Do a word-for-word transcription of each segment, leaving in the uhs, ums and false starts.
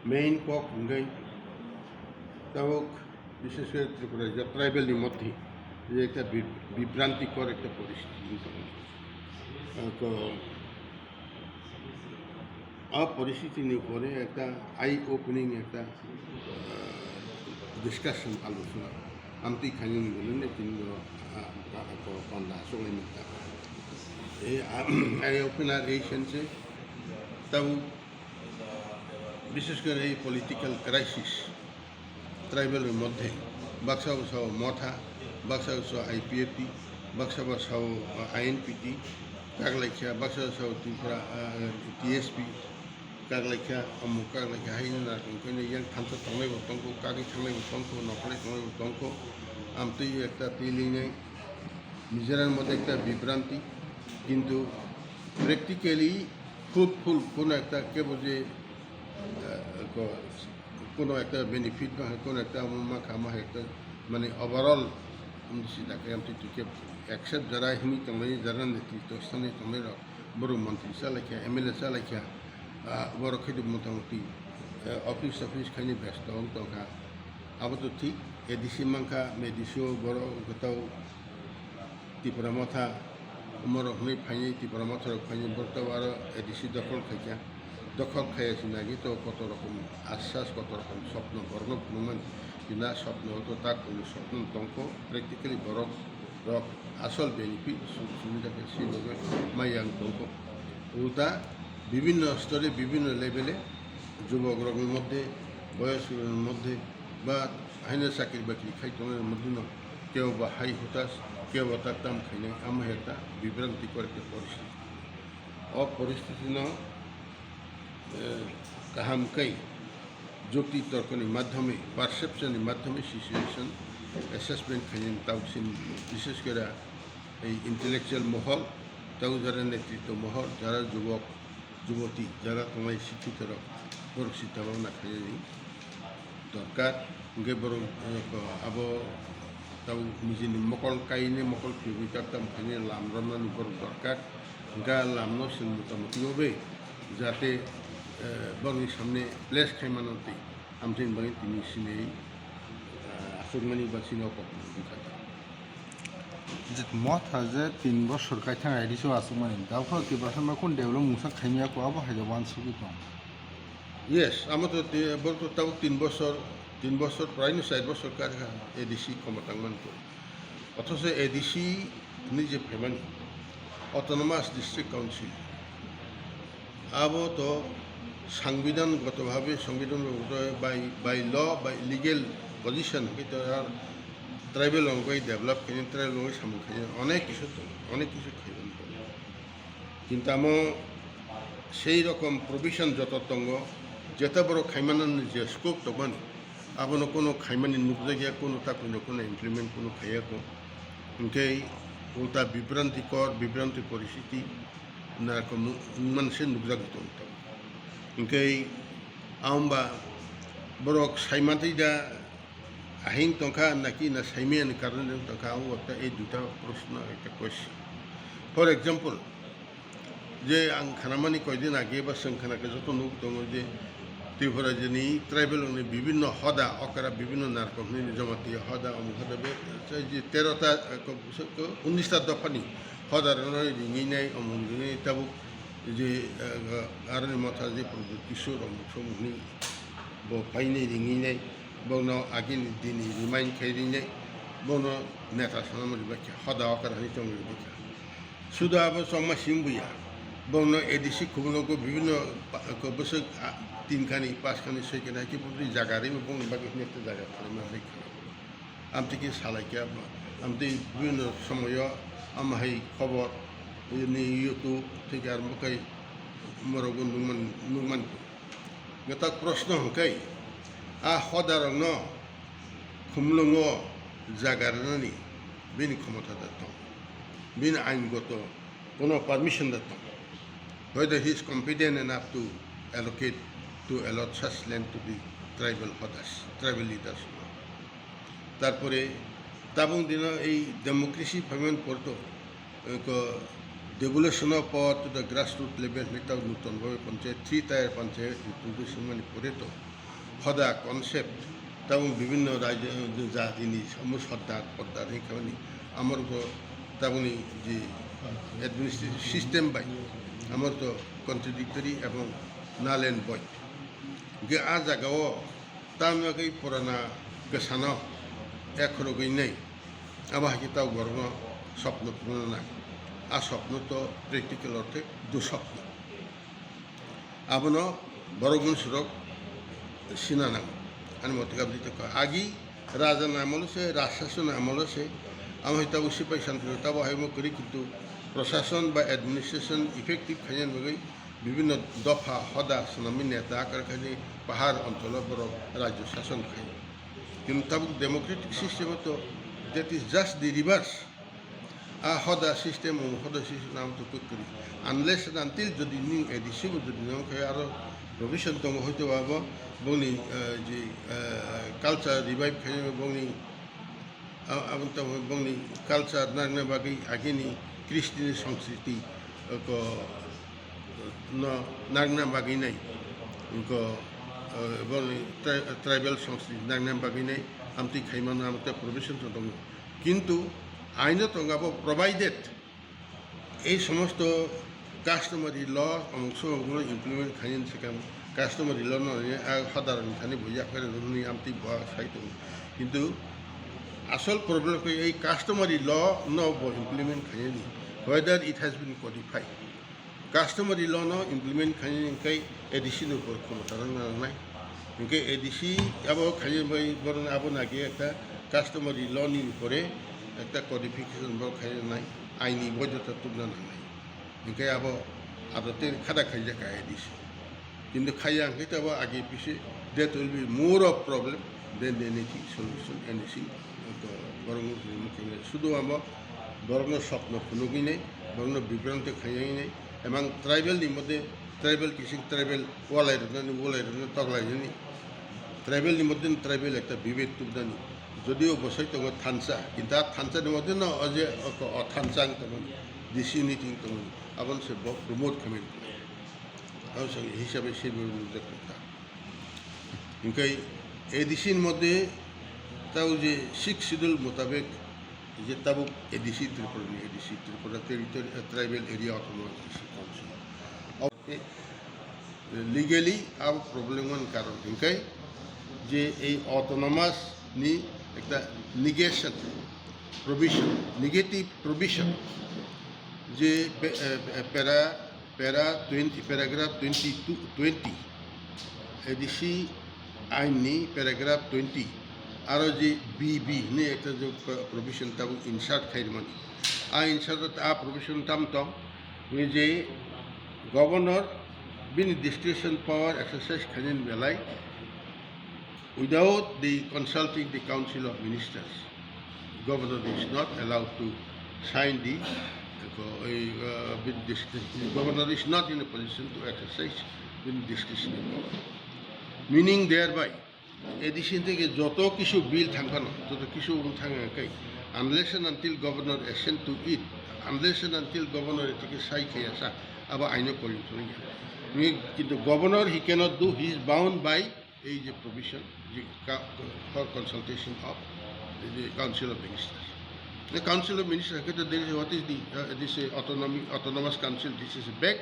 Main kok hwnkhe tabuk, bishes kore Tripura je tribal ni moddhe je ekta bi-, bibrantikor ekta poristiti wng tongo. Ah, to, a poristiti ni upore ekta eye opening ekta, ah, discussion, alochona amtwi khainani hwnwi tini bo, ah, ah, ko-, panda achuk lai mankha. Ei, ah, eye opener ei sense tabuk bishes kore ei political crisis, tribal ni moddhe, baksa bo sao Motha, baksa bo sao I P F T, baksa bo sao, ah, I N P T, kak laikha, baksa bo sao Tripura, ah, T S P, kak laikha, omo kak laikha, haino narakong khaino yang thansa tongnai bo tongkho, kagwi thangnai bo tongkho, nokholai tongnai bo tongkho, amtwi ekta twi lingnai, nijera moddhe ekta bibranti, kintu practically fruitful kono ekta kebo je, eh, ko-, kono ekta benefit ba, kono ekta omo ma kha ma ekta, mane, overall, um, si da khe amtwi twi khe accept jara hini tongnai, jara netrito stani tongnai rok, borok montri cha laikha, M L A cha laikha, ah, borok khe motamuti, eh, office office khaini besto wng tongkha. Abo to thik, A D C mankha, A D C o borok gotao Tipra Motha, omorok hwnwi phainai, Tipra Motha rok phainai, borok tabuk aro A D C dokhol khaikha. Dokhol khaiya sini agi to koto rokom asas, koto rokom sopno borokno phunukmani. Bina sopno to tak kunu sopno tongkho, practically borok rok asol benefit sub subida khe si loge mai yang tongkho. Ulta bibhinno স্তরে, bibhinno level e jubok rokni moddhe, boyos rokni moddhe, ba haino chakri bakri khai tongnai moddheno kebo ba hai hutas, kebo ta tam khainai, amo hai ekta bibrantikor ekta poristiti. O poristiti no, eh, kaham khe jukti torkoni madhyome, perception ni madhyome situation assessment khainai tabuk sini, bishes kore ei intellectual mohol, tabuk jara netritwo mohol, jara jubok, juboti, jara tongnai sikhitorok, borok sita bhabna khainani dorkar. Hwnkhe borok, eh, abo tabuk nijini mokol kainai, mokol phiyogwi tak tam khainai lam romnani borok dorkar. Hwnkhe lamno chwng motamuti obe jate, eh, borokni samne place khai mano twi. Amtwini bagwi tini sini, eh, achukmani ba sini o kok wngkha. Je Motha je tin bosor kaithang A D C o achukmani, tabuk phano Tiprasa bai kunu develop mungsa khaimya kho, abo hai da uansugwi tong. Yes, amo to ti-, borok to tabuk tin bosor, tin bosor, praino char bosor karkha A D C khomotang mankha. Othocho A D C hwnwi je phaimani, Autonomous District Council, abo to sangbidan goto bhabe, sangbidan goto by, by law, by legal position hwnkhe to ar tribal rok bai develop khainai, tribal rok bai samung khainai, onek kisu tongo, onek kisu khaimani tongo. Kintu amo sei rokom provision joto tongo, jeta borok khaimanani je scope tongmani, abono kono khaimani nukjakya, kono takhwino kono implement kono khaiya ko. Hwnkhe ulta bibrantikor, bibranti poristiti narokom wngmani se nukjagwi tongo. Hwnkhe aomba borok saimatwi da ahing tongkha naki na saimaya ni karon wng tongkha, o ekta ei duita proshno, ekta question. For example, je ang khanamani koidin age ba chwng khanakhe joto nugwi tongo je Tripura jeni tribal ni bibhinno hoda, okra bibhinno narkom hwnwi Jamatia hoda, omo hoda be, je tero ta, ko, ko, unnish ta dophani hoda rwno ringwi nai, omo ringwi nai tabuk je, eh, aroni motha je Pradyot Kishore omo somo hwnwi bo painai ringwi nai, bono agini dini remind khai rinai, bono neta sanamo ribaikha, hoda okra hwnwi tongwi ribaikha. Suda abo chongma simbuya. Bongno A D C khubungo bibhinno pa-, ko bwswk, ah, tin khani, pas khani, soi khani, haikhe bumtwi jaga rimo bongni bagwi hwnwi ekta jaga khlaima hai kha. Amtwi khe salaikhe abo, amtwi bibhinno somoyo amo hai khobor, ni YouTube theke aro bwkhai morokbo nukman, nukman. Gata proshno hwnkhe, a hodarokno khumlwngo jaga rwnani bini khomota da tong? Bini aingoto kono permission da tong? Whether he is competent enough to allocate, to allot such land to the tribal holders, tribal leaders? Tarpore tabung dino ei democracy phaimani porto, eh, ko, Devolution of power to the grassroots level hinwi tabuk nuton bhabe panchayat, three tier panchayat introduce wngmani pore to hoda concept tabuk bibhinno rajyo jatini omo sordar pordar hinwi khamani amorok tabukni je administrative system bai amorok contradictory ebong null and void. Hingke a jagao tamni bagwi purana kwsano ekhorogwi nai. Abo hai khe tabuk borokno sopno phunukna nang. A sopno to practical orthe dusopno. Abono borok mwnsurok sina nango. Ani mote khe aboni tongkha. Agi raja ni amolo se, rajshason ni amolo se, amo hai tabuk sipai santri tabuk hai omo kwrwi, kintu prosason ba administration effective khainani bagwi bibhinno dopha hoda swnamwi neta akarkhani pahar oncholo borok rajyo sason khai. Kintu tabuk democratic system o to that is just the reverse. A hoda system, o hoda system nam to kwrwi. Unless and until jodi ni A D C bo jodi nam khai aro provision tongo hoito abo bongni, eh, je, eh, culture revive khai bongni A-, aboni tamo bongni culture narwkna bagwi agini Christian ni sanskriti, eh, ko, no narwkna bagwi nai, ko, eh, bongni tri-, tribal sanskriti narwkna bagwi nai, amtwi khaimano amtwi provision to tongo. Kintu aino tongo abo provided ei somosto customary law omuk somok no implement khainani swkang customary law no a hoda rok thani bo yapharwi rwmani amtwi bo sai tongo. Kintu asol problem khe ei customary law no bo implement khainani, whether it has been codified. Customary law no implement khainani hwnkhe A D C ni upor khomota rwna nangnai. Hingke A D C abo khainani bai borok abo nagi ekta customary law ni upore ekta codification bo khainani nai. Aini boidota tubna nangnai. Hingke abo adote khada khaijak A D C. Kintu khaiya hingke abo age pise that will be more of problem than anything solution, anything. Borok no sudu amo borok no sopno phunugwi nai, borok no bibranto khaiyai nai. Emang tribal ni moddhe tribal kising tribal walai rwnani, walai rwnani toklai nani. Tribal ni moddhe tribal ekta bibed tubnani. Jodio bosai tongo thansa, kintu a thansa ni moddhe no o je o, o thansa wng tongmani, disunity wng tongmani, aboni se bo promote khaimani. Abo se hisabe se bo nujak ta. Hingke A D C ni moddhe tao je Sixth Schedule motabek je tabuk A D C Tripura ni A D C Tripura Territory, eh, Tribal Area Autonomous District Council. Legally abo problem wngmani karon hingke je ei autonomous ni ekta negation provision, negative provision je pe-, eh, eh, para, para twenty, paragraph twenty-two, twenty, A D C ain ni paragraph twenty, aro je B B ni ekta je pro-, provision tabuk insert khairmani. A insert a provision tam tong, je governor bini discretion power exercise khainani belai without the consulting the Council of Ministers. Governor is not allowed to sign the, uh, with this, the governor is not in a position to exercise with discretionary power. Meaning thereby, A D C theke joto kisu bill thangphano, joto kisu wng thang kai, unless and until governor assent to it, unless and until governor etike sai khaya sa, abo aino porinto ya. Kintu governor, he cannot do, he is bound by ei je provision, je ka-, for consultation of the Council of Ministers. The Council of Ministers, there is, what is the, uh, this, uh, autonomy, autonomous council, this is a back,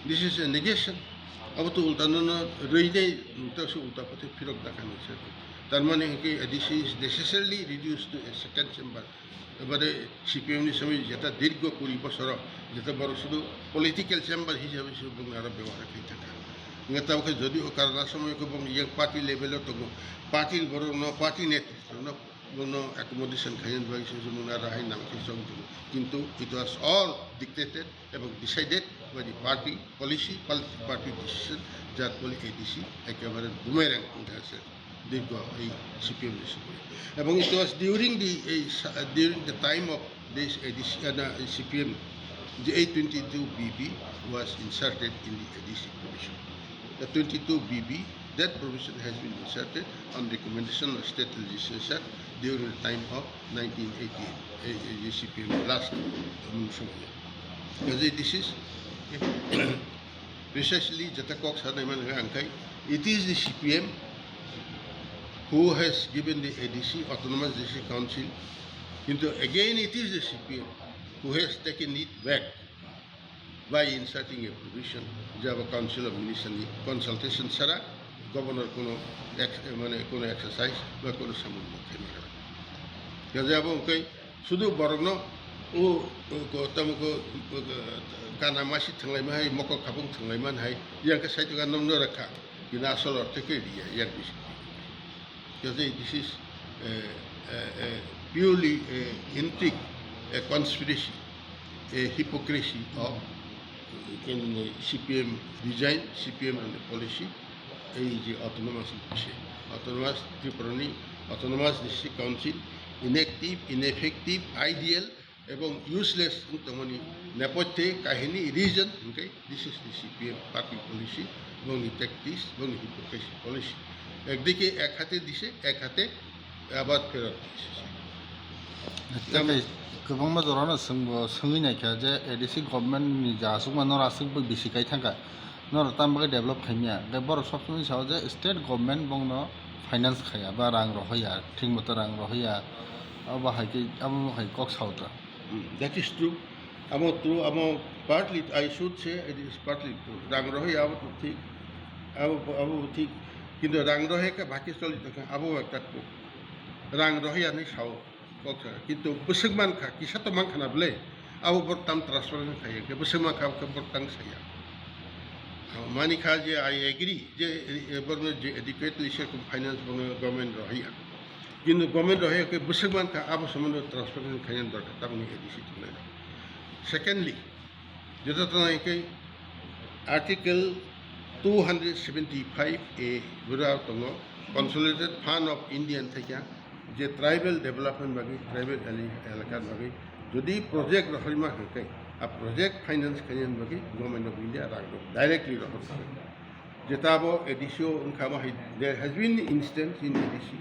this is a negation. Abo to ulta no, no, roi dei, ulta se ulta pathe phirok dakha ni se. Tar mane hingke A D C is necessarily reduced to a second chamber. Ebare C P M ni somoi jeta dirgo kuri bosoro, jeta borok sudu political chamber hisabe se bung aro bebohar khai thangkha. Hingke tabuk khe jodi o karna somoi khe bung yang party level o tongo, party borok no, party netrito no, bono accommodation khaina bagwi se bung aro hai nang khe chong tongo. Kintu it was all dictated ebong decided by the party policy, pol-, party decision, jar phole A D C ekebare bumerang wngkha se dirgo ei C P M ni somoi. Ebong it was during the, ei sa-, during the time of this A D C, uh, no, C P M, the eight twenty-two B B was inserted in the A D C provision. The twenty-two B B, that provision has been inserted on recommendation of state legislature during the time of nineteen eighty-eight, ei, ei, C P M last, um, somoi. Because this is precisely jeta kok sanai man ang kai. It is the C P M who has given the A D C, Autonomous District Council. Kintu again it is the C P M who has taken it back by inserting a provision je abo Council of Minister ni consultation sara Governor kono ex-, mane kono exercise ba kono samung bo khaima rwya. Kaje abo hwnkhe sudu borokno o, o, ko, tamo ko, o, ko, kana masi thanglaima hai, mokol khapung thanglaima hai, yang khe saitwkha nokno rwkha, bini asol ortho khe riya, yang bisi. Because this is, uh, uh, uh, purely, uh, intrigue, a conspiracy, a hypocrisy of, uh, C P M design, C P M and the policy, ei je autonomous ni bising, autonomous Tripura ni autonomous district council, inactive, ineffective, ideal, ebong useless wng tongmani nepothe kahini reason hwnkhe this is the C P M party policy, bongni tactics, bongni hypocrisy policy. Ekdike ek hate dise, ek hate abar pherot dise. Tei kwbangma jorano swngbo swngwi naikha je A D C government ni je aswkma noro aswk bisi kai thangkha, noro tam bagwi develop khaimya, tei borok sob somoi sao je state government bongno finance khaiya ba rang rohoya, thik moto rang rohoya, abo hai khe, abo hai kok sao ta. Hmm, that is true. Amo true, amo partly, I should say, it is partly true. Rang rohoi abo to thik, abo, abo thik. Kintu rang rohoi khe bhaki choli tongkha, abo ekta kuk. Rang rohoi ani sao, kok sa. Kintu bwswk mankha, kisa to mankha na bwle. Abo bor tam transparent khaiya, khe bwswk mankha, khe bor tang saya. Mani kha je I agree, je, eh, borno je adequately se finance borno government rohoi ya. Kintu government rohoi khe bwswk mankha, abo somondo transparency khaina dorkar, tamoni A D C thumnairok. Secondly, joto tongnaikhe Article two hundred seventy-five A bwrao tongo, Consolidated Fund of India thekya, je tribal development bagwi, tribal ele-, elakar bagwi, jodi project rohorma hwnkhe, a project finance khaina bagwi Government of India rang rok directly rohor. Jeta abo A D C o wngkha ma hai, there has been instance in A D C,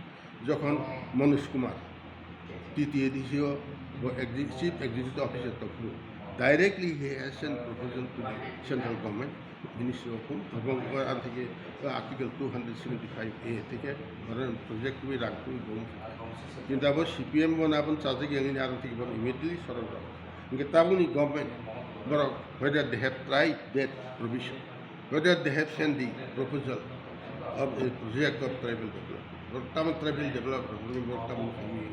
jokhon Manoj Kumar, T T A D C o bo exi-, Chief Executive Officer tongphuru, directly he has sent proposal to the central government, Ministry of Home, ebong o ang theke o Article two hundred seventy-five A theke oro project twi rang twi bo. Kintu abo C P M bo nabon chajak yang ini arang theke bo immediately sorok rok. Hingke tabuni government borok whether they have tried that provision. Whether they have sent the proposal of a project of tribal development. Borok tamo tribal development, borok tamo khaimwi.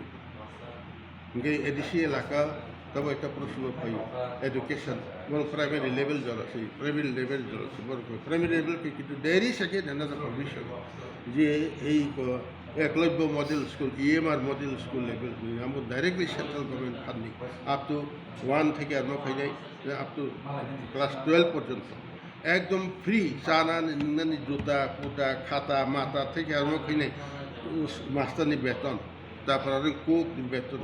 Hingke A D C elaka tamo ekta proshno phaio, education, borok primary level jora se, primary level jora se, borok primary level ke kintu there is again another provision. Je ei ko Eklavya Model School, E M R Model School level, amo directly central government funding, up to one theke armo khainai, up to class twelve porjonto. Ekdom free, chanani, nwngnani, juta, puta, khata, mata, theke armo khainai, us-, master ni beton, tarpore aro cook ni beton,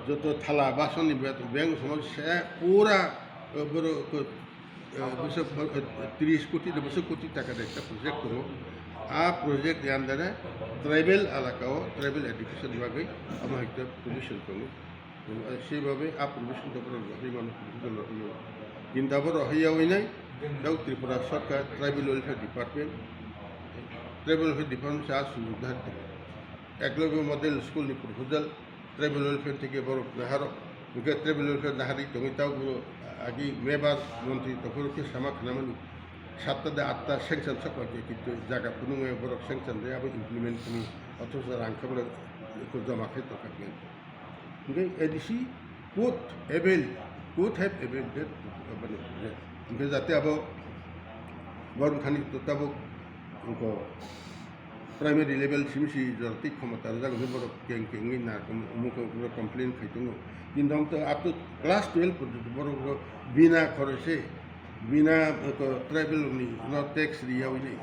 joto thala, bason ni beton, beng somo se pura, eh, boro, eh, bwswk, eh, tris koti de bwswk koti taka de ekta project tongo. A project ni under e tribal elaka o tribal education ni bagwi amo hai ekta provision tongo. Sei babe a provision to borok rohorwi mano, proposal rohorwi mano. Kintu abo rohorya wngwi nai, tei Tripura Sarkar Tribal Welfare Department, Tribal Welfare Department se a sujok nahar tongwi. Eklavya Model School ni proposal Tribal Welfare theke borok naharo, hingke Tribal Welfare naharwi tongwi tao boro agi mebar montri tongphuru khe sama khnamani satta de atta sanction sok bai khe, kintu jaga phunuknai borok sanction de abo implement khnwi, othocho rang khe borok joma khe tongkha. Hingke A D C could avail, could have availed that, mane, hingke jate abo borok thani to tabuk wngkha primary level simi si jora twi khomota rijak hwnwi borok keng kengwi na, omo khe borok complain khai tongo. Kintu up to class twelve porjonto borok bina khoroi se, bina, eh, tribal ni no tax riyawi ni.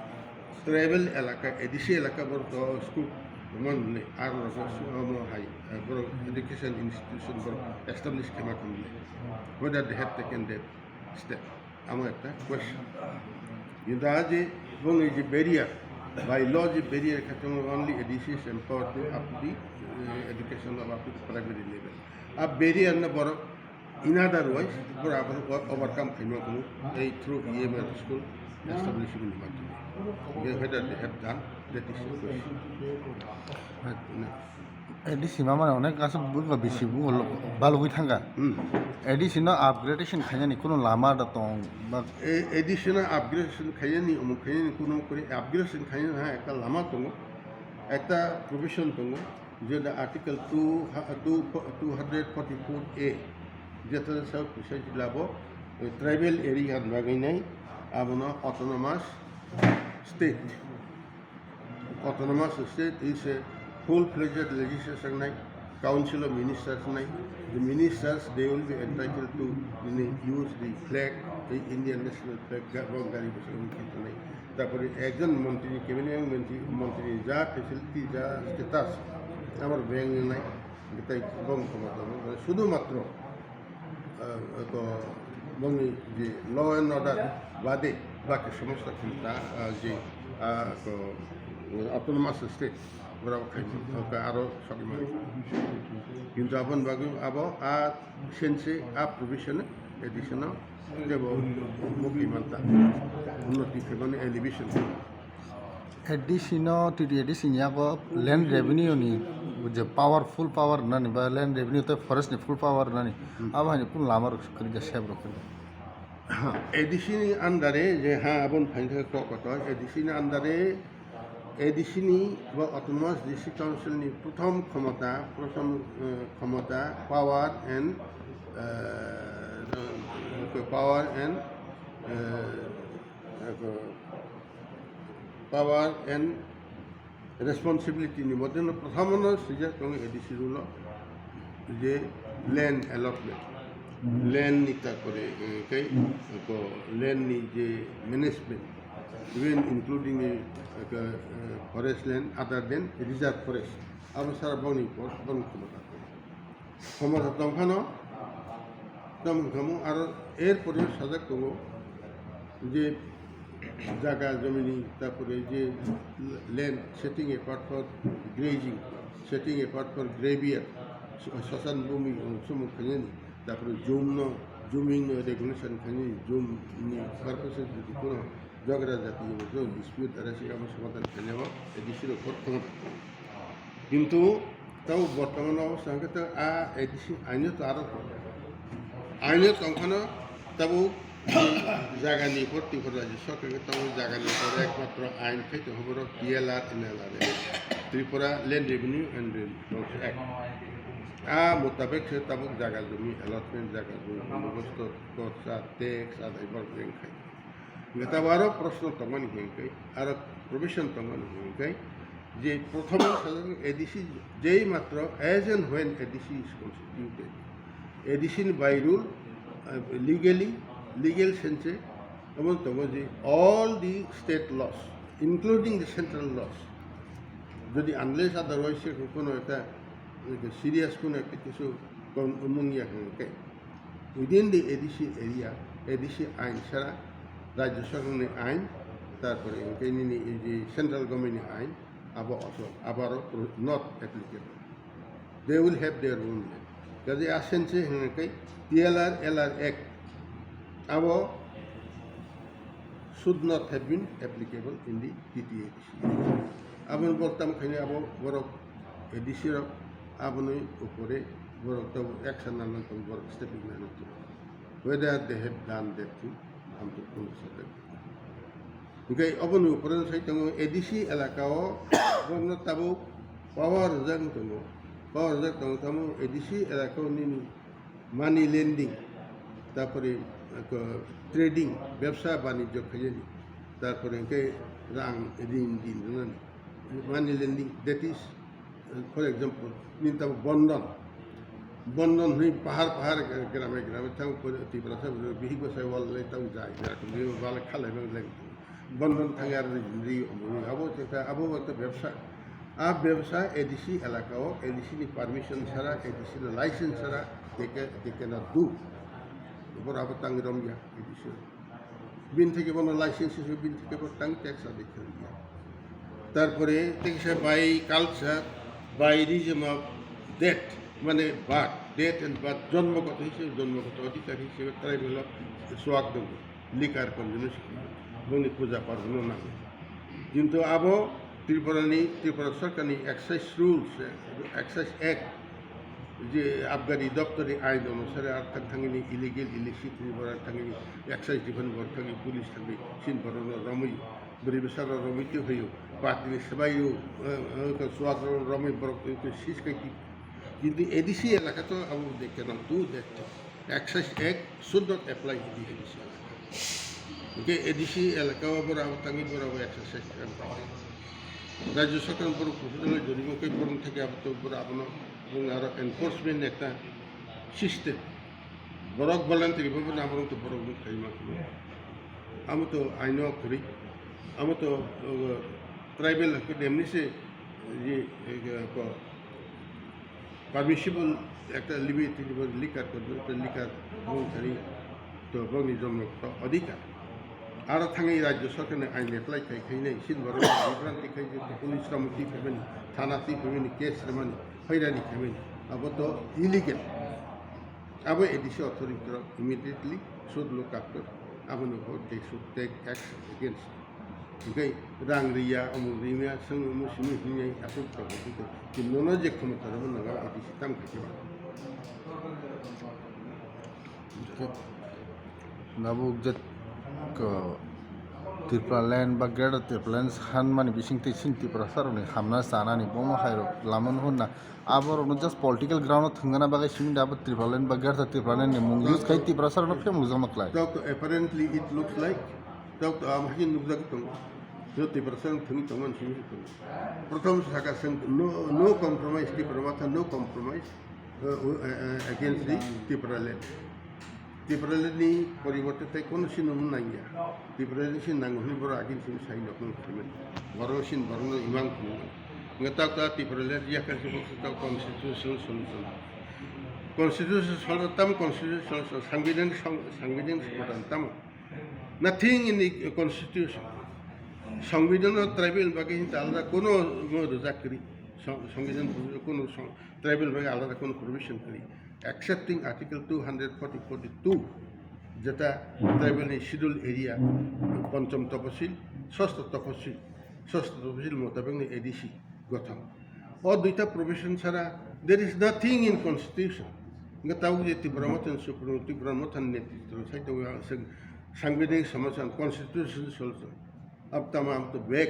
Tribal elaka, A D C elaka borok to school tongma nwnwi, aro rok omo hai, eh, borok education institution borok establish khe ma khe nwnwi. Whether they have taken that step, amo ekta question. Kintu a je bongni je barrier, by law je barrier khe tong only A D C is empowered to up to the, eh, education of up to the primary level. A barrier no borok In other words, pura aboni o-, overcome khaima kunu ei through E M L school establishment ni madhyome. They, whether they have done, that is the question. A D C ma mane onek aswk bugo bisi bugo lo-, balugwi thangkha. Hmm. A D C no upgradation khainani kuno lama da tong ba? A-, A D C no upgradation khainani, omo khainani kuno kore upgradation khainani ha ekta lama tongo, ekta provision tongo, je the article two, ha-, two, two hundred forty-four A, jeta sa precisely labo, eh, tribal area ni bagwi nai, abono autonomous state. Autonomous state is a full-fledged legislation nai, council of ministers nai. The ministers, they will be entitled to, you know, use the flag, the Indian national flag, ga-, rong gari bwskango khe tongnai. Tarpore ekjon montri, cabinet montri, montri ja facility, ja status, amar bank nai, tai bong khoma tamo, mane sudhumatro ah, to bongni je law and order bade baki somosto khinta, ah, je, ah, to autonomous state borok khai thangkha aro sokima. Kintu aboni bagwi abo a sense a provision additional tebo mukti manta unnoti khaimani elevation. A D C no, T T A D C ni yago land revenue ni je power, full power rwnani ba land revenue tei forest ni full power rwnani, hmm, abo hai kunu lama rok kwrwikha, sep rok kwrwikha. Ha, A D C ni under e je ha aboni phaini thangwi kok kotor, A D C ni under e, A D C ni ba Autonomous District Council ni prothom khomota, prothom, eh, khomota, power and, eh, power and, eh, power and responsibility ni moddhe no prothom no swijak tongo A D C rule o je land allotment, land ni tarpore, eh, kai, ko land ni je management, even including, eh, ka, eh, forest land other than reserve forest, abo sara boni post boni khomota. Khomota tongphano, tamo wngkha mo, aro er pore sajak tongo je jaga jomini, tarpore je land setting apart for grazing, setting apart for gravier, sasan bumi, sumuk khainani, tarpore jumno, juming no regulation khainani, jumni purpose jodi kono jogra jati dispute dara se abo somadan khainai o A D C rok khorokthoma. Kintu tabo bortoman obostha hwnkhe to a A D C aino to aro tongo. Aino tongphano tabo jagani upor Tripura Rajya Sarkar hwnkhe tabo jagani upor ekmatro ain khai tongo borok T L R, N L R A, Tripura Land Revenue and Resources Act. A mutabek se tabuk jaga jumi allotment, jaga jumi bondo bosto, korsa, tax, adai borok reng khai. Hingke tabuk aro proshno tongmani hingke, aro provision tongmani hingke, je prothom sajak A D C jei matro as and when A D C is constituted, A D C ni by rule, uh, legally, legal sense, omo tongo je all the state laws, including the central laws, jodi unless otherwise se kono ekta serious kono ekta kisu kon-, mung ya hingke, within the A D C area, A D C ain sara, Rajya Sarkar ni ain, tarpore hingke nini ei je central government ni ain, abo also, abo aro pro-, not applicable. They will have their own land. Kaje asense hingke T L R, L R Act, abo should not have been applicable in the T T A D C. Aboni borok tamo khaini abo borok A D C rok aboni upore borok to action nana tong borok stepping nana tong. Whether they have done that thing, am to kunu sadak. Hingke oboni upore sai tongo A D C elaka o borokno tabuk power rwjak tongo. Power rwjak tongo tamo A D C elaka o nini money lending, tarpore, eh, trading, bebsa banijyo khaiyani, tarpore hingke rang rin din rwnani, money lending, that is, eh, for example, nini tamo bondon, bondon hwnwi pahar pahar grame grame thang, Tiprasa bihik bwsai wal lai tang jai, bal khalai mang leng. Bondon thangya ri, ri, ri, abo chwngkha, abo wngkha bebsa. A bebsa A D C elaka o, A D C ni permission sara, A D C ni license sara, they ca-, they cannot do. Boro abo tangwi romya, A D C. Bini theke bono license se, bini theke bo tang tax adai khe romya. Tarpore, tekisa by culture, by region of death, mane birth. Date and birth, jonmogoto hisebe, jonmogoto odhikar hisebe tribal o swak tongo, likar consumption, bongni puja parbono nango. Kintu abo Tripura ni, Tripura sarkar ni excise rules, eh, excise act, je abgari doptor ni ain onusare ar thang thangini illegal, illicit ni borok thangini excise department borok thangini police thangini sin borok no romwi, bwrwi bwsa rok romwi twi hoyo, party ni swbai o, eh, eh, swak rok romwi borok twi sis kai twi. Kintu A D C elaka to abo they cannot do that thing. Excise Act should not apply in the A D C elaka. Hingke A D C elaka o borok abo tangwi borok abo excise act bai. Rajya sarkar borok professional joribo khe borok thangwi abo to borok abono, borok aro enforcement ekta system. Borok voluntary bo borok abono to borok no khaima khaima. Amo to aino kwrwi. Amo to, uh, tribal hwnkhe nemni se, ye, eh, ko, permissible ekta limit, likar ko, ekta likar bongthani to bongni jomno to odhikar. Aro thangwi rajya sarkar ni ain apply khai khai nai, sin borok bibranti khai je police rok twi phaimani, thana twi phaimani, case rwmani, phairani khaimani, abo to illegal. Abo A D C authority rok immediately should look after, abo no they should take action against. Hingke rang riya, omo riya, seng omo simi hinai asuk to hingke, kinono je khomota rok naga A D C tam khaikhe ba. Nabuk je ko Tripura land ba Greater Tripura land sanmani bising twi sin Tripura sarokni hamna chanani bomo hairok lamano hwnna aborokno just political ground o thwngna bagwi simi da abo Tripura land ba Greater Tripura land ni mung use khai Tripura sarokno phemluk jakma khlai. Doctor, apparently it looks like, doctor, am hakin nukjagwi tongo. Jo Tripura sarok thwngwi tongmani simi tongo. Prothom saka seng no, no compromise, Tripura Motha no compromise. Uh, uh, uh, against the Tipraland. Tipraland ni poriborte tei kono sino nangya. Tipraland sin nango hwnwi borok agini simi sai nokno khaiman. Borok sin borokno imang khaiman. Nga tak ta Tipraland yakar se boksa tak constitutional solution. Constitutional solution tam constitutional solution. Sangbidhan sang-, sangbidhan solution tam. Nothing in the constitution. Sangbidhan o tribal bagwi hinta alada kono mo rwjak kwrwi. Sang-, sangbidhan kono sang-, tribal bagwi alada kono provision kwrwi. Excepting Article two hundred forty, forty-two, jeta tribal ni schedule area, Pancham Tapasil, Sasta Tapasil, Sasta Tapasil motabek ni A D C gothon. O duita provision sara, there is nothing in constitution. Nga tabuk je Tipra Motha ni Supreme, Tipra Motha ni netritwo sai tongo, ang sang-, sangbidhan samajang constitution solution. Ab tama am to back.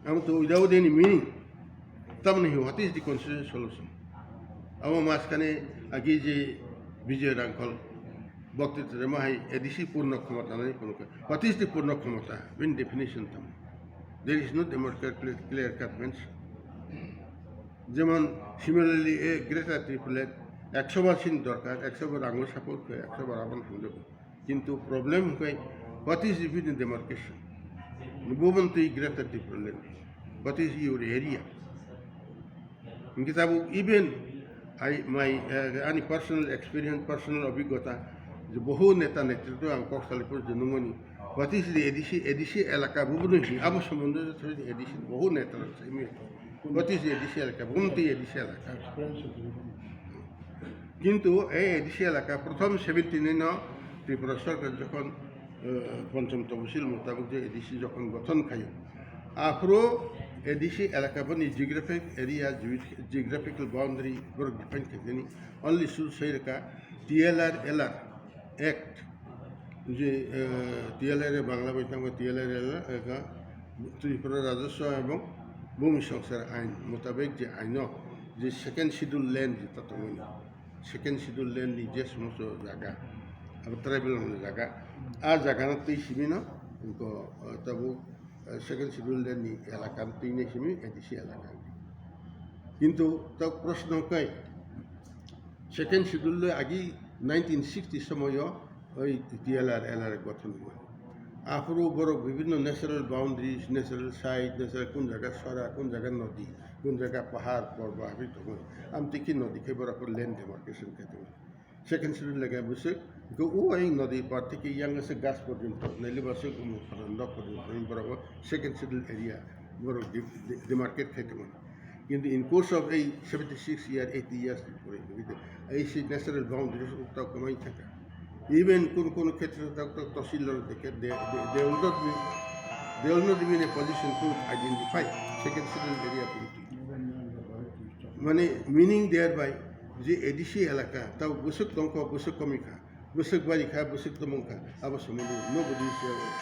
Amo to without any meaning. Tamoni hi, what is the constitutional solution? Amo maskane agi je Bijoy Rangkhol, Bhakti Trema hai A D C purno khomota nai kono ka. What is the purno khomota? In definition tamo. There is no democratic clear, clear cut mention. Jemon similarly a Greater Tipraland, ekso bar sin dorkar, ekso bar rango support khe, ekso bar abon hwnjabo. Kintu problem hwnkhe, what is even demarcation? Bumantwi Greater Tipraland. What is your area? Hwnkhe tabuk even I, my, eh, ani personal experience, personal obhiggota, je bohu neta netritwo ang kok salai phuru je nungmani, what is the A D C, A D C elaka bubuno hini, abo sombondho je thoi A D C bohu neta rok sai mi. What is A D C elaka? Bumantwi A D C elaka. Kintu ei A D C elaka prothom seventy-nine no Tripura sarkar jokhon, eh, Pancham Tapasil mutabok je A D C jokhon gothon khaio, aphuru A D C elaka boni geographic area, geographical boundary borok define khaijani. Only su sai rwkha T L R L R Act, je, eh, T L R A Bangla bai tangma T L R L, eh, ka Tripura Rajaswa ebong Bhumi Sangsar Ain mutabek je aino je second schedule land je ta tongmani, second schedule land ni je somosto jaga, abo tribal ni jaga, a jaga no twi simi no, ko, eh, tabuk, eh, second schedule land ni elaka no twi nai simi A D C elaka. Kintu ta proshno kai, second schedule le agi nineteen sixty somoyo oi T L R L R gothon hwnmani. Aphuru borok bibhinno natural boundaries, natural site, natural kun jaga sora, kun jaga nodi, kun jaga pahar, porba, abhi tongmani. Amtwi khe nodi khe borok land demarcation khe tongmani. Second schedule lege bwswk, go o ai nodi par theke yang se gas porjonto, naile bwswk umu pharando porjonto, borok second schedule area borok de-, de-, demarcate khe tongmani. Kintu in course of ei seventy six year, eighty years, ei si natural boundaries tok kwmai thangkha. Even kun kun khetre tok tok tahsil lor dekhe, they, they, they will not be, they will not be in a position to identify second schedule area politics. Mane meaning thereby je A D C elaka tau bwswk tongkha, bwswk komikha, bwswk bari kha, bwswk tumung kha, abo somondo nobody is aware.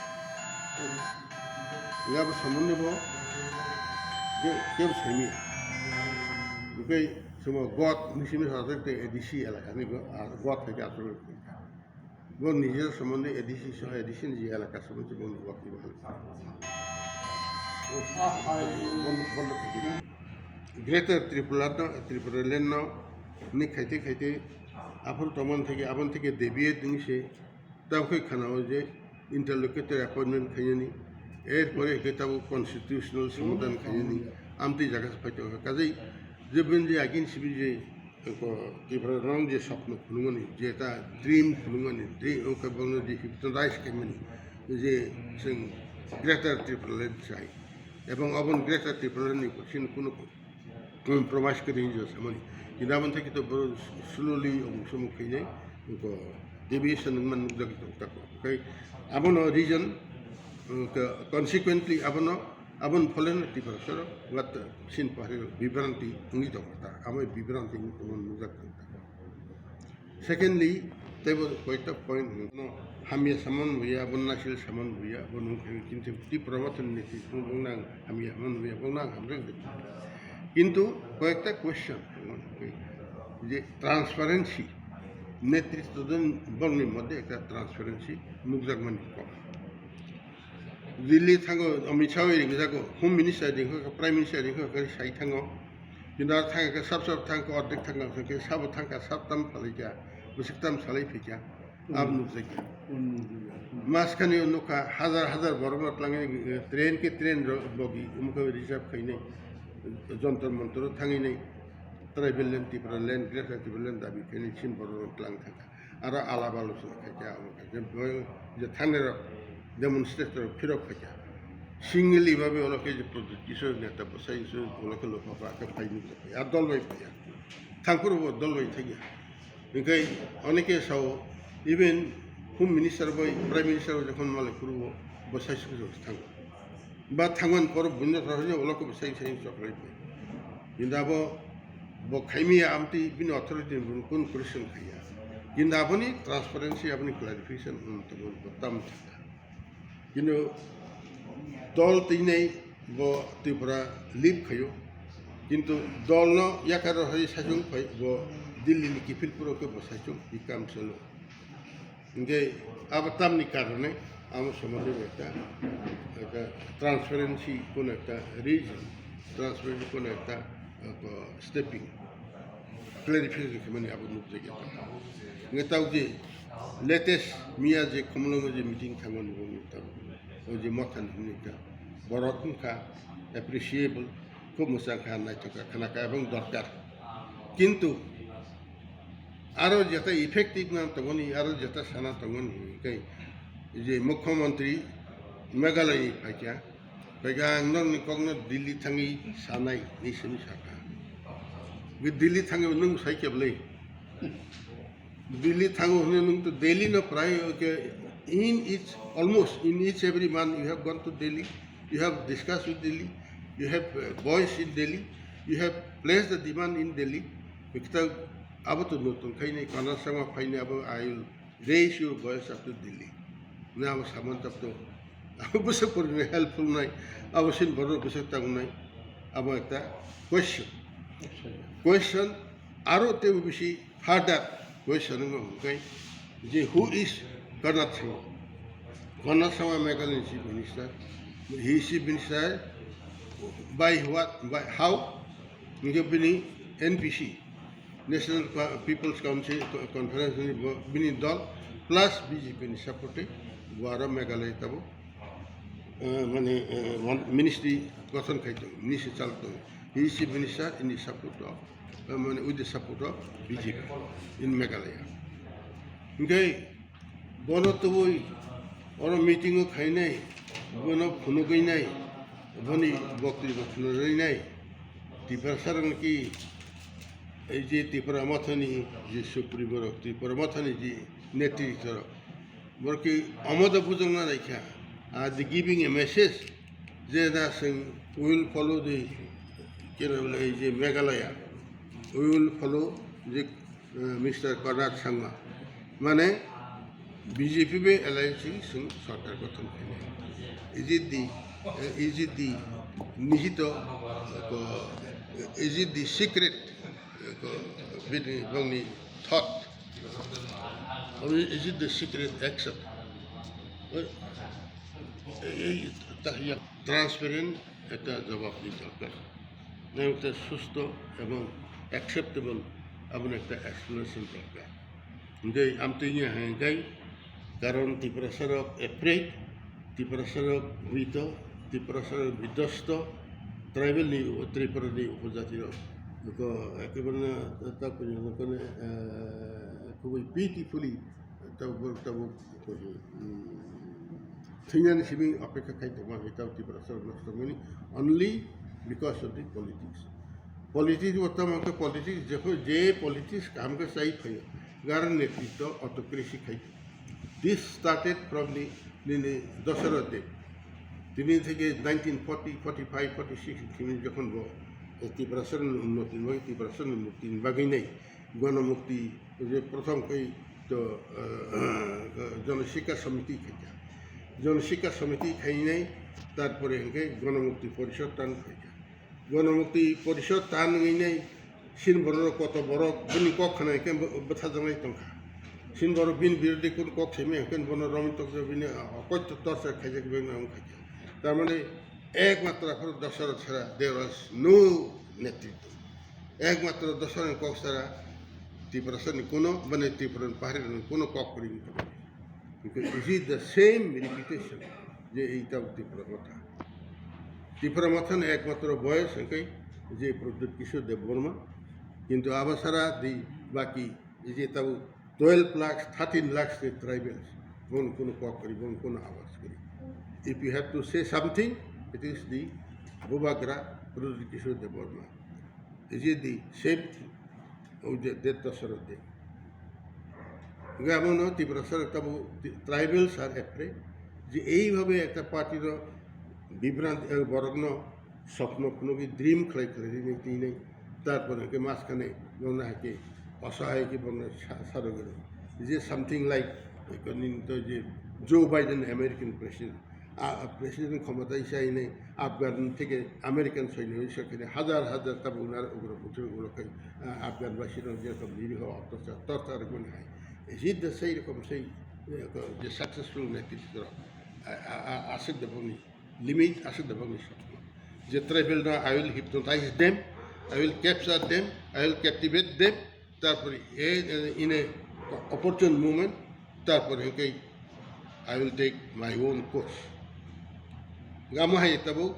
Abo somondo bo je kebo saimya. Oke, somo God ni simi sa te A D C elaka ni go, ah, God hai ka aswk. Bo nijor somondo A D C so, A D C ni je elaka somondo bo ni God ni bo. Greater Tripura no, Tripura land no ni khaite khaite aphuru tomon theke, abon theke deviate wngse. Tabuk khe khana-o je interlocutor appointment khainani, er pore khe tabuk constitutional somadan khainani, amtwi jaga se phai tongkha. Kajai je bini je against bini je, ko, Tipra rong je sopno phunukmani, je ta dream phunukmani, dream, o khe bono je hypnotize khaimani, je chwng Greater Tipraland chai. Ebong aboni Greater Tipraland ni sini kunu compromise kwrwi hinwi samani. Kintu aboni thai kito borok slowly omuk somuk khainai, ko deviation wngmani nukjagwi tongo tako. Oke, abono reason, uh, ko-, consequently abono, aboni pholeno Tiprasa rok, what, sin pahari bibranti wngwi tongo ta, amo bibranti wngwi tongmani nukjak tongo tako. Secondly, teibo koita point no hamya saman buya, bo nasil saman buya, bo nung khe kintu Tipra Motha ni netrito bong nang hamya saman buya, bong nang hamreng de. Kintu koita question, je transparency, netrito den bong ni moddhe ekta transparency nukjak mani kom. Delhi thango, Amit Shah bai ringjago, Home Minister ringkha, Prime Minister ringkha, khe sai thango. Kintu ar thangkha, sab sab thangkha, ordek thangkha, khe sabo thangkha, sab tam phalai kha, bwswk tam salai phi kha, abo nukjak kha. Mas khani o nukha, hazar hazar borok no twlangwi, eh, train khe train ro-, bogi, umkha reserve khainai, Jantar Mantar o thangwi nai, Tribal Land, Tipra Land, Greater Tipraland dabi khainai, sin borok no twlang thangkha. Aro alap alochona khaikha, abo khaikha, bo je thangnai rok, demonstrator rok phirok khaikha. Singili babe olo khe je Pradyot Kishore neta bwsai se olo khe lopha ba khe phai nukjakha. A dol bai phaiya. Thangphuru bo dol bai thangya. Hinkhe oneke sao, even Home Minister bai, Prime Minister bai jokhon malai phuru bo bwsai se thango. Ba thangmani borok buino thangmani ulo khe bwsai sai chokrai bai. Kintu abo bo khaimya amtwi bini authority ni buino kun question khaiya. Kintu aboni transparency, aboni clarification wng tongmani bo tam thangkha. Kintu dol twinai bo Tripura leave khaio. Kintu dol no yakar hai saichung phai bo Delhi ni kiphil puro khe bo saichung bikam selo. Hinkhe abo tamni karone amo somondo ekta, ekta transparency kono ekta reason, transparency kono ekta, eh, stepping, clarification khaimani abo nukjakya. Hinkhe tabuk je latest miya je Khumulwngo je meeting thangmani bo nukha, o je Mothani hinwi ekta borok wngkha appreciable, khub mwchang kha, naithok kha, khna kha ebong dorkar. Kintu aro jeta effective wngna tongmani, aro jeta sana tongmani hwnwi khe je Mukhyamantri Meghalaya ni phaikha, phaikha ang nokni kokno Delhi thangwi sanai hinwi simi sakha. Be Delhi thangwi nwng sai khe bwlwi? Delhi thango hwnwi nwng to Delhi no prai, okay, in each, almost in each every month you have gone to Delhi, you have discussed with Delhi, you have, uh, voice in Delhi, you have placed the demand in Delhi. Ekta abo to notun khaini kana sama phaini abo I will raise your voice up to Delhi. Na abo saman tap to abo bwswk porino helpful nai, abo sin borok bwswk tangnai, abo ekta question. Question aro teibo bisi further question wngkha hwnkhe je who is Konrad Sangma? Konrad Sangma Meghalaya ni Chief Minister, he is Chief Minister by what, by how? Hwnkhe bini N P C, National Co-, People's Council Co-, Conference ni bo, bini dol plus B J P ni support bo aro Meghalaya tabuk, eh, mane, eh, mon-, ministry gothon khai tongo, ministry chal tongo. He is Chief Minister in the support of, eh, mane with the support of B J P in Meghalaya. Hwnkhe bono tubui oro meeting o khainai, bono phunugwi nai, boni boktwibw khwnarwi nai. Tiprasa rok ki ei je Tipra Mothani je supremo rok, Tipra Mothani je netritwa rok, borok ki omo da bujokna naikha, ah, the giving a message je na sing we will follow the, kena bole ei je Meghalaya, we will follow the, eh, Mister Conrad Sangma. Mane, B J P bai alliance sing sorkar gothon khainai. Is it the, eh, is it the nihito, eh, is it the secret, eh, bini bongni thought? Or is it the secret action? Eh, eh, eh, ta-, ya, transparent ekta jawab ni dorkar. Nang ekta susto ebong acceptable aboni ekta explanation dorkar. Hingke amtwini hingke karon Tiprasarok afraid, Tiprasarok bito, Tiprasarok bidosto, tribal ni, Tripura ni upojati rok. Noko, ekebare na, ta kuno, noko ne, eh, kubui pitifully, tabuk, tabuk, hmm, thwinani simi apekha khai tongma hai tabuk Tiprasarok nosto mani, only because of the politics. Politics bo tamo khe politics, jekho je politics kaham khe chai phaio, garo netritwo autocracy khai. This started from the, nini Dasarath Deb. Tini theke nineteen forty, forty-five, forty-six tini jokhon bo, eh, Tiprasarni unnoti ni bagwi, Tiprasarni mukti ni bagwi nai, Ganamukti je prothom khai to, eh, Janashikha Samiti khaikha. Janashikha Samiti khainai, tarpore hingke Ganamukti Porishad tan khaikha. Ganamukti Porishad tan wngwi nai, sin borok koto borok bini kok khna hingke bo-, bwthajaknai tongkha. Sin borok bini birodhi kun kok simi hingke bono romwi tokjak bini, ah, okoi to torsa khaijak bini wng khaikha. Tar mane ekmatro aphuru Dasarath sara, there was no netritwa. Ekmatro Dasarathni kok sara Tiprasani kuno, bani Tripurani paharirokni kuno kok kwrwi wngkha. Because you see the same repetition je ei tabuk Tipra Motha. Tipra Mothani ekmatro voice hingke je Pradyut Kishore Debbarma, kintu abo sara di baki je tabuk twelve lakhs, thirteen lakhs ni tribals, bongni kuno kok kwrwi, bongni kuno awas kwrwi. If you have to say something, it is the Bubagra Pradyut Kishore Debbarma. Is it the same thing? Oi je, that Dasarath Deb. Hingke abono Tiprasa rok tabuk tribals are afraid je eibhabe ekta party rok bibranti, eh, borokno sopno phunugwi dream khlai khlai rinai twi nai, tarpore hingke majkhane bono hai khe osahay khe bono sa-, sarogwi rw. Je something like, eh, nini to je Joe Biden American president, a, a president khomota isa hinwi Afghan theke American soino isa khe hajar hajar tabuk nar ugra buthru ulo khai, a, Afghan basi rok je rokom niriho torture, torture rok mani hai. Is it the sei rokom sei, eh, je successful netritwa rok, a, a, a, aswk da bongni limit, aswk da bongni sokma. Je tribal no, I will hypnotize them, I will capture them, I will captivate them, Tarpore, eh, eh, in a opportune moment, tarpore hingke I will take my own course. Gamo hai tabuk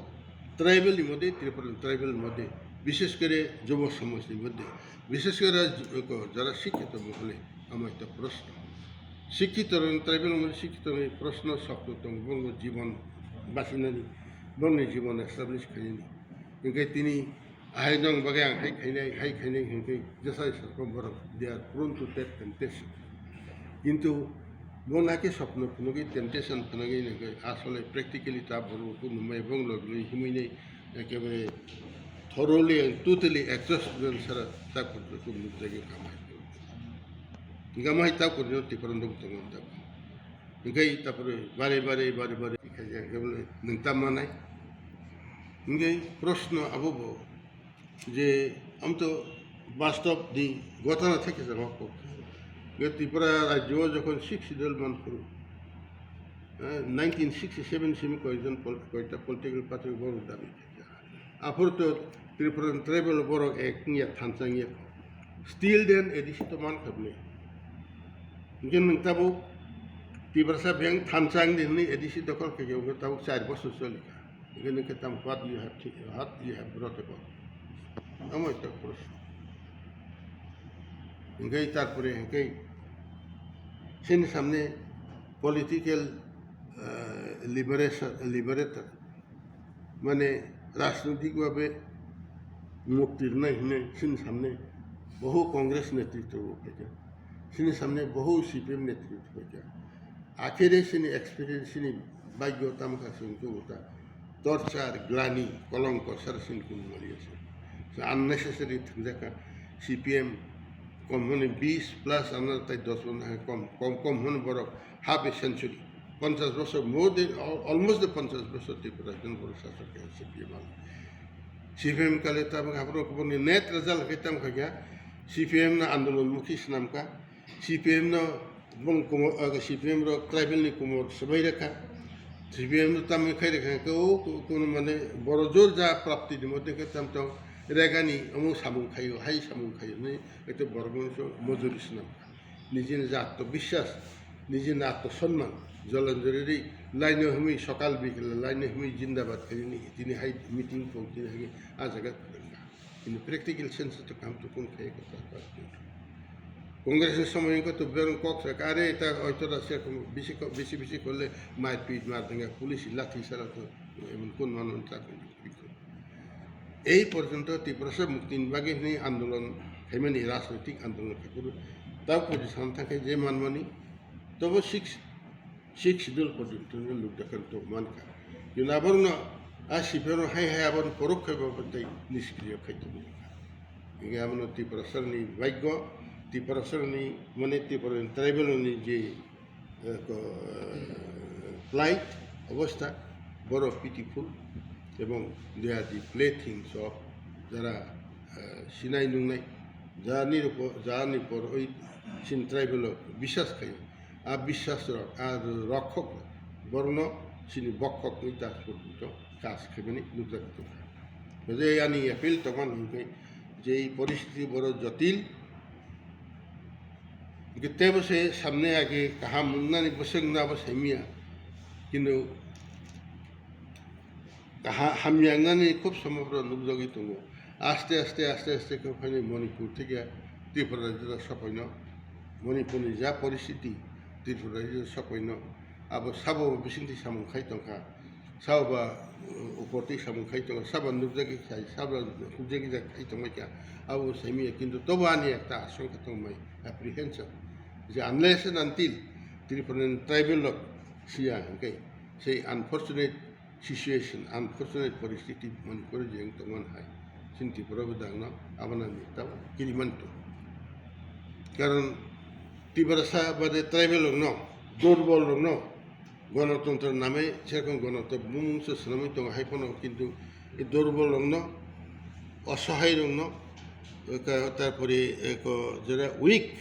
tribal ni mode, Tripura tribal ni mode, bishesh kore jubo somaj ni mode, bishesh kore ju-, ko, jara shikkito mohole, amo ekta proshno. Shikkito rok, tribal ni mode shikkito ni proshno sokto tong, bongni jibon basinani, bongni jibon establish khainani. Hingke tini Ahai nong bagwi ang hai khainai, hai khainai hwnkhe jesai saka borok, they are prone to that temptation. Kintu bo nakhe sopno phunugwi temptation phunugwi nangkhe asole practically ta borok bo numai bong logwi himwi nai ekebare thoroughly and totally exhausted sara ta kurjak nukjagwi kamai. Hingamai ta kurjak Tiprandong tongo ta. Hingke tapore bare bare bare bare khaijak hingke bole nwng tam manai. Hingke proshno abo bo je amto bastob ni gotana theke jang kok. Hingke Tripura rajyo o jokhon sixth schedule man phuru, eh, nineteen sixty-seven simi koijon pol-, koita political party borok dabi. Aphuru to Tripura tribal borok ek wngya thansa wngya. Still then A D C to man khabni. Hingke nwng tabuk Tiprasa beng thansa wngdi hwnwi A D C dokhol khaikhe hwnkhe tabuk char bosor choli kha. Hingke nwng khe tamo what you have thi-, what you have brought about. Amo ekta proshno. Hingke tarpore hingke chini samne political, eh, liberation, liberator. Mane rajnoitik bhabe Mukti rwnai hinwi chini samne bohu Congress netritwo bo phaikha, chini samne bohu C P M netritwo phaikha. Akhire chini experience, chini bhagyo tamkha chwng tubuta torchar, glani, kolongko sara chini kunu maliya se. So unnecessary thangjakha C P M kom hwnwi bis plus ano tai dos bon hai kom, kom, kom hwnwi borok half a century, ponchas bosor, more than, al-, almost the ponchas bosor Tripura haikhe borok sasok khe C P M ang. C P M kale tabuk haphro kubuni net result khe tam khaikha, C P M no andolon mukhi swnamkha, C P M no bong kumor, ah, C P M rok tribal ni kumor swbai rakha, C P M no tamwi khai rakha khe o ku-, kuno mane boro jor ja prapti ni mote khe tam tong regani omo samung khaio, hai samung khaio hwnwi ekta borok mwnwi mojori swnamkha. Nijini je atmobiswas, nijini atmosonman, jolanjori ri laino hwnwi sokal bikla laino hwnwi jindabad khainani tini hai meeting tong tini hai a jaga kwrwngkha. Ini practical sense to kam to kun khai ko ta ta. Congress ni somoy ko to bereng kok sa kare ta oito da se bisi ko bisi bisi kolle mai pit mar denga police lathi sara to emon kun man ta. Ei porjonto Tiprasa mukti ni bagwi hwnwi andolon khaimani, rajnoitik andolon khaikuru. Tabo phoji sana thangkhe je manmani, tobo six, six schedule porjonto no lukdakhar tong mankha. Kino aborokno a C P M rok hai hai abono porok khai ba tei niskriyo khai tongmani. Hingke abono Tiprasa ni bhagyo, Tiprasa ni mane Tripura ni tribal ni je eh, ko-, eh, plight, obostha, boro pitiful, ebong they are the playthings of jara, eh, sinai nungnai, jarni rupo-, jarni por oi sin tribal o biswas khayo, a biswas rok, a rokhok borno sini bokhok ni das porjonto kas khaimani nukjagwi tongkha. Hwnkhe ani appeal tongmani hwnkhe je ei poristiti boro jotil, Hingke tebo se samne age kaham wngnani bwswk wngna bo saimya, kintu kaha-, hamya wngnani khub somopro nukjagwi tongo. Aste aste, aste aste khe phaini Manipur theke Tripura rajyo sopaino, Manipurni ja poristiti Tripura rajyo sopaino, abo sabo bisingtwi samung khai tongkha. Sabo ba, uh, uporti samung khai tongo, sabo nukjagwi khai, sabo hukjagwi jak khai tongmai kha, abo saimanya, kintu tobo ani ekta asongkha tongmai, apprehension, je unless and until Tripurani tribal rok siya hwnkhe, sei unfortunate situation, unfortunate poristiti Manipur je wng tongmani hai, chini Tripura bo dangno abono ani tabo kiriman tongo. Karon Tiprasa bade tribal rokno, durbol rokno, Gonotontro namai serokom gonotontro bumung se swnamwi tongo, hai phano kintu e durbol rokno, osohai rokno, eka-, tarpore eko jera weak,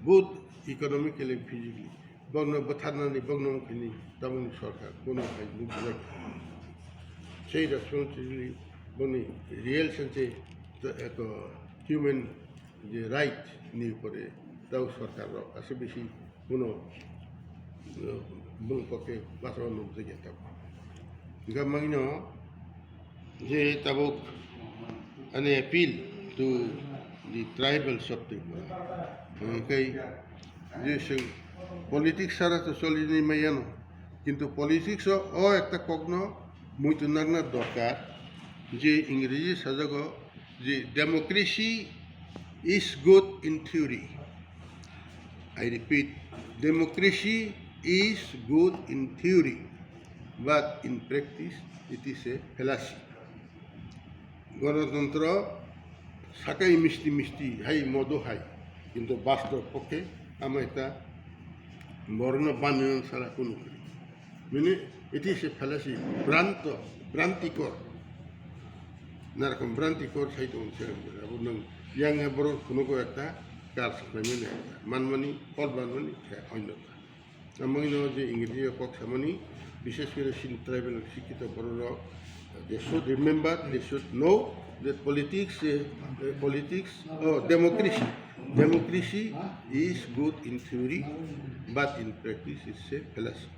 both economically and physically, bokno bwtharnani, bokno wngkhani tamoni sorkar, bono hai nukjak. Sei responsibility boni real sense eko human je right ni upore tau sorkar rok aswk bisi bono, eh, bumung poke bachao nukjagya tabuk. Hingkha mangino je tabuk ani appeal to the tribals of Tripura. Hingkhe je chwng politics sara to choli ni maya no, kintu politics o, o ekta kokno muitu nakna dorkar je Ingreji sajago je democracy is good in theory. I repeat, democracy is good in theory, but in practice it is a fallacy. Gonotontro sakai misti misti hai modo hai, kintu bastob pokhe ama ekta borokno bamya sara kunu kwrwi. Mane, it is a fallacy, bhranto, bhrantikor. Narokom bhrantikor sai tongo se, abo nwng yang borok phunugo ekta kar sakhlaimani, manmani, phol manmani, khe onyo ta. Amangno je Ingreji kok samani, bishesh kore chini tribal sikkito borok rok, they should remember, they should know that politics, eh, eh, politics, oh, democracy. Democracy is good in theory, but in practice it's a fallacy.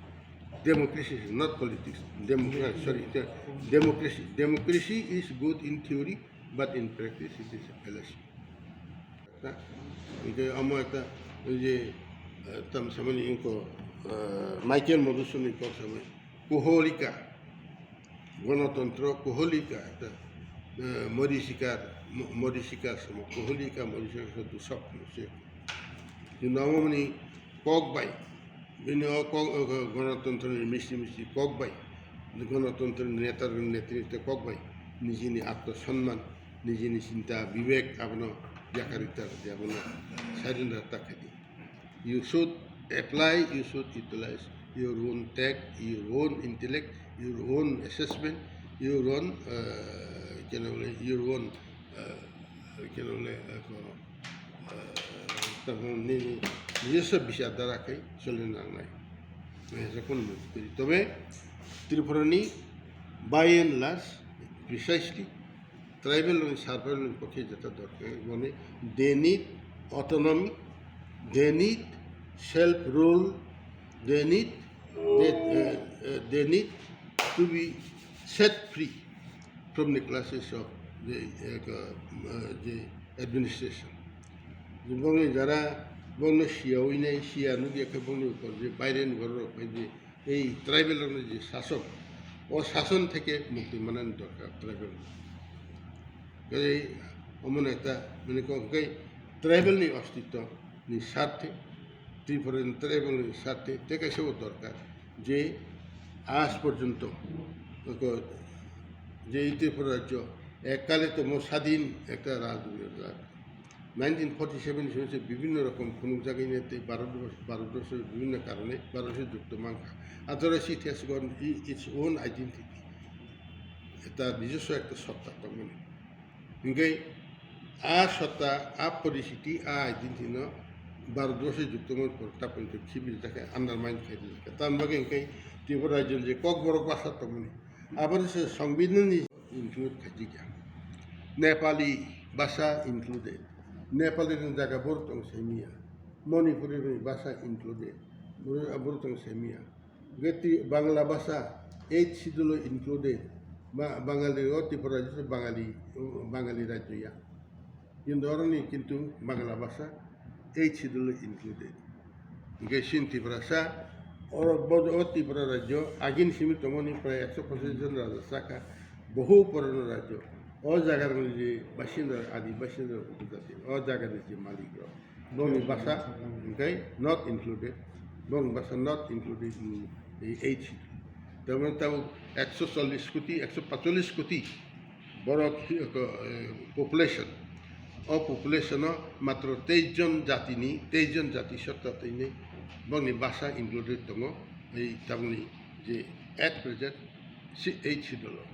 Democracy is not politics. Democracy, sorry, the democracy. Democracy is good in theory, but in practice it is a fallacy. Hingke omo ekta, oi je, eh, tam samani ingko, eh, Michael Madhusudani kok samani. Kuholika. Gonotontro kuholika ekta. eh, mori sikar, mo-, mori sikar samo, koholi ka mori sikar samo dusok se. Namo mani kok bai, bini o kok, o, o, Ganatantro ni misti misti kok bai, Ganatantro ni neta rok ni netrito kok bai, nijini atma sonman, nijini chinta bibek abono yakarita, abono sadin rata khadi. You should apply, you should utilize your own tech, your own intellect, your own assessment, your own, uh, kena bole, your own, uh, kena bole, uh, ko, uh, tamo nini, nijoswo bichar dara khe choli nangnai. Nai hwnkhe kono mukti kwrwi. Tobe Tripura ni by and large, precisely, tribal rokni survival ni pokhe jeta dorkar, mane they need autonomy, they need self rule, they need, they, uh, uh, they need to be set free from the clutches of the, uh, uh, the administration. Bongni jara bongno siyawi nai, siya nukya khe bongni upor je baireni borok rok phai je ei tribal rokni je sasok, o sason theke mukti manani dorkar tribal. Kaje omono ekta, mane kok hwnkhe tribal ni ostitto ni sarthe, Tripura ni tribal ni sarthe, te kaisa bo dorkar je aaj porjonto ko je ei Tripura rajyo ekkale tomo sadin ekta rajyo rajak. Nineteen forty seven simi se bibhinno rokom phunukjagwi tei Bharat, Bharatborso bibhinno karone Bharatborso jukto mankha. Atharo se ithas gon i-, its own identity. Eta nijoswo ekta sotta tongmani. Hingke a sotta, a poricity, a identity no Bharatborso jukto mankha, ta porikhe khibiri ta khe undermine khaidi ta khe. Tamni bagwi hingke Tripura rajyo je kokborok basa tongmani. Aboni se songbidhan ni include khaijikya. Nepali basa included. Nepali ni jaga borok tong semiya. Manipuri ni basa included. Borok, borok tong semiya. Hingke Bangla basa eighth schedule o included. Ba-, Bangali o Tripura rajyo Bangali, Bangali rajyo ya. Kintu oroni kintu Bangla basa eighth schedule included. Hingke sin Tiprasa, oro bo, o Tripura rajyo agini simi tongmani prai ekso pochish jon raja saka, bohu purano rajyo. O jaga rokni je basinda, adi basinda rok upojati, o jaga ni je malik rok. Bongni basa hingke not included, bongni basa not included in the eighth schedule. Tamoni tabuk ekso chollish koti, ekso pacholis koti borok hi-, ko, eh, population. O population o matro teis jon jatini, teis jon jati sotta tini bongni basa included tongo. Ei tabukni je at present si eighth schedule o.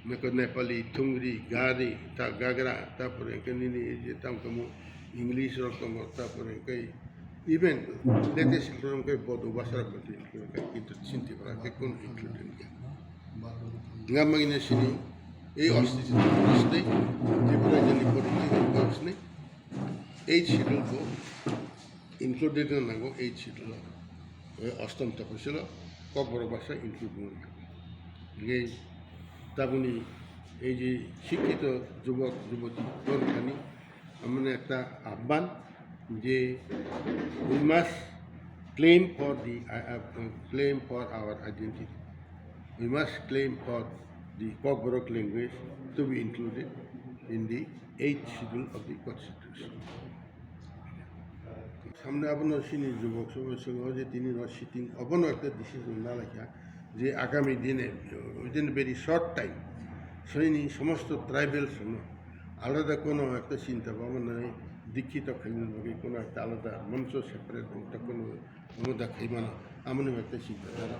Meko Nepali, Thungri, Gari, ta Gagra, tapore hingke nini je tamo tamo English rok tongo, tapore hingke even latest rok hingke Bodo basa rok bo twi hingke kintu Sinti bora hingke kun include hingke. Nga mangina sini, ei osti, osti, Tripura jani political osti, eighth schedule bo included wngna nango eighth schedule o. Eh, ostom tophisilo kokborok basa include wngna nango. Hingke taboni ei je sikkito jubok juboti borok thani amoni ekta ahban je we must claim for the, uh, uh, claim for our identity. We must claim for the Kokborok language to be included in the eighth schedule of the constitution. Samne abono sini jubok sobo songo je tini no sitting abono ekta decision na laikha je agami dine, within very short time, sini somosto tribal sono alada kono ekta chinta bhabna nai dikkito khaina bagwi kono ekta alada moncho separate ekta kono omo da khaimano, amoni ekta chinta dhara.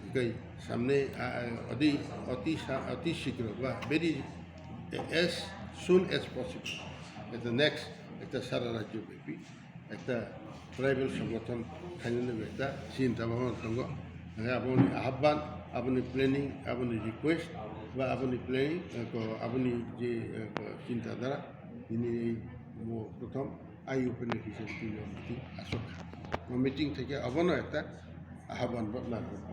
Hingke samne, a, a, oti, oti sa-, oti shikro ba very as soon as possible, ekta next, ekta sara rajyo byapi, ekta tribal songothon khainani ekta chinta bhabna tongo. Hingke aboni ahban, aboni planning, aboni request, ba aboni planning, eh, ko aboni je, eh, ko chinta dhara, bini mo prothom I open a vision to your meeting aswk kha. O meeting theke abono ekta ahban bo nangkuk.